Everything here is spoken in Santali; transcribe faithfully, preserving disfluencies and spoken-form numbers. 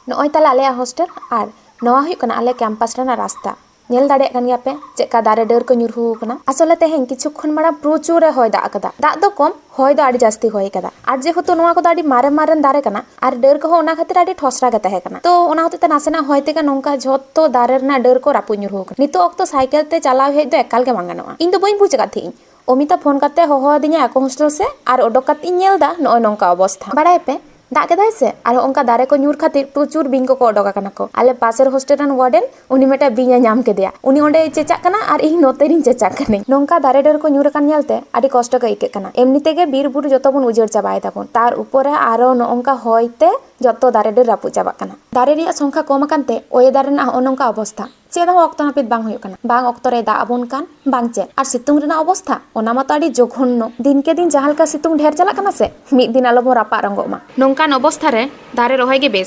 ᱱᱚᱜᱼᱚᱭ ᱛᱟᱞᱮ ᱟᱞᱮᱭᱟᱜ ᱦᱳᱥᱴᱮᱞ, ᱟᱨ ᱱᱚᱣᱟ ᱦᱩᱭᱩᱜ ᱠᱟᱱᱟ ᱟᱞᱮ ᱠᱮᱢᱯᱟᱥ ᱨᱮᱱᱟᱜ ᱨᱟᱥᱛᱟ᱾ ᱧᱮᱞ ᱫᱟᱲᱮᱭᱟᱜ ᱠᱟᱱ ᱜᱮᱭᱟ ᱯᱮ ᱪᱮᱫᱠᱟ ᱫᱟᱨᱮ ᱰᱟᱹᱨ ᱠᱚ ᱧᱩᱨᱦᱩ ᱟᱠᱟᱱᱟ᱾ ᱟᱥᱚᱞᱮ ᱛᱮᱦᱮᱧ ᱠᱤᱪᱷᱩ ᱠᱷᱚᱱ ᱢᱟᱲᱟᱝ ᱯᱨᱚᱪᱩᱨ ᱮ ᱦᱚᱭ ᱫᱟᱜ ᱟᱠᱟᱫᱟ᱾ ᱫᱟᱜ ᱫᱚ ᱠᱚᱢ, ᱦᱚᱭ ᱫᱚ ᱟᱹᱰᱤ ᱡᱟᱹᱥᱛᱤ ᱦᱚᱭ ᱟᱠᱟᱫᱟ᱾ ᱟᱨ ᱡᱮᱦᱮᱛᱩ ᱱᱚᱣᱟ ᱠᱚᱫᱚ ᱟᱹᱰᱤ ᱢᱟᱨᱮ ᱢᱟᱨᱮᱱ ᱫᱟᱨᱮ ᱠᱟᱱᱟ, ᱟᱨ ᱰᱟᱹᱨ ᱠᱚᱦᱚᱸ ᱚᱱᱟ ᱠᱷᱟᱹᱛᱤᱨ ᱟᱹᱰᱤ ᱴᱷᱚᱥᱨᱟ ᱜᱮ ᱛᱟᱦᱮᱸ ᱠᱟᱱᱟ᱾ ᱛᱚ ᱚᱱᱟ ᱦᱚᱛᱮᱡ ᱛᱮ ᱱᱟᱥᱮᱱᱟᱜ ᱦᱚᱭ ᱛᱮᱜᱮ ᱱᱚᱝᱠᱟ ᱡᱷᱚᱛᱚ ᱫᱟᱨᱮ ᱨᱮᱱᱟᱜ ᱰᱟᱹᱨ ᱠᱚ ᱨᱟᱹᱯᱩᱫ ᱧᱩᱨᱦᱩ ᱟᱠᱟᱱᱟ᱾ ᱱᱤᱛᱚᱜ ᱚᱠᱛᱚ ᱥᱟᱭᱠᱮᱞ ᱛᱮ ᱪᱟᱞᱟᱣ ᱦᱮᱡ ᱫᱚ ᱮᱠᱟᱞ ᱜᱮ ᱵᱟᱝ ᱜᱟᱱᱚᱜᱼᱟ᱾ ᱤᱧ ᱫᱚ ᱵᱟᱹᱧ ᱵᱩᱡᱽ ᱟᱠᱟᱫ ᱛᱟᱦᱮᱸᱫ ᱤᱧ᱾ ᱚᱢᱤᱛᱟ ᱯᱷᱳᱱ ᱠᱟᱛᱮ ᱦᱚᱦᱚ ᱟᱹᱫᱤᱧᱟ ᱟᱠᱚ ᱦᱳᱥᱴᱮᱞ ᱥᱮᱫ, ᱟᱨ ᱚᱰᱚᱠ ᱠᱟᱛᱮ ᱤᱧ ᱧᱮᱞ ᱮᱫᱟ ᱱᱚᱜᱼᱚᱭ ᱱᱚᱝᱠᱟ ᱚᱵᱚᱥᱛᱷᱟ᱾ ᱵᱟᱲᱟᱭᱟᱯᱮ, ᱫᱟᱜ ᱠᱮᱫᱟᱭ ᱥᱮ, ᱟᱨ ᱦᱚᱸᱜᱼᱚ ᱱᱚᱝᱠᱟ ᱫᱟᱨᱮ ᱠᱚ ᱧᱩᱨ ᱠᱷᱟᱹᱛᱤᱨ ᱯᱨᱚᱪᱩᱨ ᱵᱤᱧ ᱠᱚᱠᱚ ᱚᱰᱚᱠ ᱟᱠᱟᱱᱟ ᱠᱚ᱾ ᱟᱞᱮ ᱯᱟᱥᱮᱨ ᱦᱳᱥᱴᱮᱞ ᱨᱮᱱ ᱣᱟᱨᱰᱮᱱ, ᱩᱱᱤ ᱢᱤᱫᱴᱟᱝ ᱵᱤᱧ ᱮ ᱧᱟᱢ ᱠᱮᱫᱮᱭᱟ᱾ ᱩᱱᱤ ᱚᱸᱰᱮᱭ ᱪᱮᱪᱟᱜ ᱠᱟᱱᱟ ᱟᱨ ᱤᱧ ᱱᱚᱛᱮ ᱨᱤᱧ ᱪᱮᱪᱟᱜ ᱠᱟᱹᱱᱟᱹᱧ᱾ ᱱᱚᱝᱠᱟ ᱫᱟᱨᱮ ᱰᱟᱹᱨ ᱠᱚ ᱧᱩᱨ ᱟᱠᱟᱱ ᱧᱮᱞᱛᱮ ᱟᱹᱰᱤ ᱠᱚᱥᱴᱚ ᱜᱮ ᱟᱹᱭᱠᱟᱹᱜ ᱠᱟᱱᱟ᱾ ᱮᱢᱱᱤ ᱛᱮᱜᱮ ᱵᱤᱨ ᱵᱩᱨᱩ ᱡᱚᱛᱚ ᱵᱚᱱ ᱩᱡᱟᱹᱲ ᱪᱟᱵᱟᱭ ᱫᱟᱵᱚᱱ, ᱛᱟᱨ ᱩᱯᱚᱨᱮ ᱟᱨᱚ ᱱᱚᱜᱼᱚ ᱱᱚᱝᱠᱟ ᱦᱚᱭ ᱛᱮ ᱡᱚᱛᱚ ᱫᱟᱨᱮ ᱰᱟᱹᱨ ᱨᱟᱹᱯᱩᱫ ᱪᱟᱵᱟᱜ ᱠᱟᱱᱟ᱾ ᱫᱟᱨᱮ ᱨᱮᱭᱟᱜ ᱥᱚᱝᱠᱷᱟ ᱠᱚᱢ ᱟᱠᱟᱱ ᱛᱮ ᱚᱭᱮᱫᱟᱨ ᱨᱮᱱᱟᱜ ᱦᱚᱸᱜᱼᱚ ᱱᱚᱝᱠᱟ ᱚᱵᱚᱥᱛᱷᱟ᱾ ᱪᱮᱫ ᱦᱚᱸ ᱚᱠᱛᱚ ᱱᱟᱹᱯᱤᱛ ᱵᱟᱝ ᱦᱩᱭᱩᱜ ᱠᱟᱱᱟ᱾ ᱵᱟᱝ ᱚᱠᱛᱚ ᱨᱮ ᱫᱟᱜ ᱟᱵᱚᱱ ᱠᱟᱱ, ᱵᱟᱝ ᱪᱮᱫ᱾ ᱟᱨ ᱥᱤᱛᱩᱝ ᱨᱮᱱᱟᱜ ᱚᱵᱚᱥᱛᱷᱟ, ᱚᱱᱟ ᱢᱟᱛᱚ ᱟᱹᱰᱤ ᱡᱚᱜᱷᱚᱱᱱᱚ᱾ ᱫᱤᱱᱠᱮ ᱫᱤᱱ ᱡᱟᱦᱟᱸ ᱞᱮᱠᱟ ᱥᱤᱛᱩᱝ ᱰᱷᱮᱨ ᱪᱟᱞᱟᱜ ᱠᱟᱱᱟ ᱥᱮ, ᱢᱤᱫ ᱫᱤᱱ ᱟᱞᱚ ᱵᱚᱱ ᱨᱟᱯᱟᱜ ᱨᱚᱝᱜᱚᱜ ᱢᱟ᱾ ᱱᱚᱝᱠᱟᱱ ᱚᱵᱚᱥᱛᱷᱟ ᱨᱮ ᱫᱟᱨᱮ ᱨᱚᱦᱚᱭ ᱜᱮ ᱵᱮᱥ᱾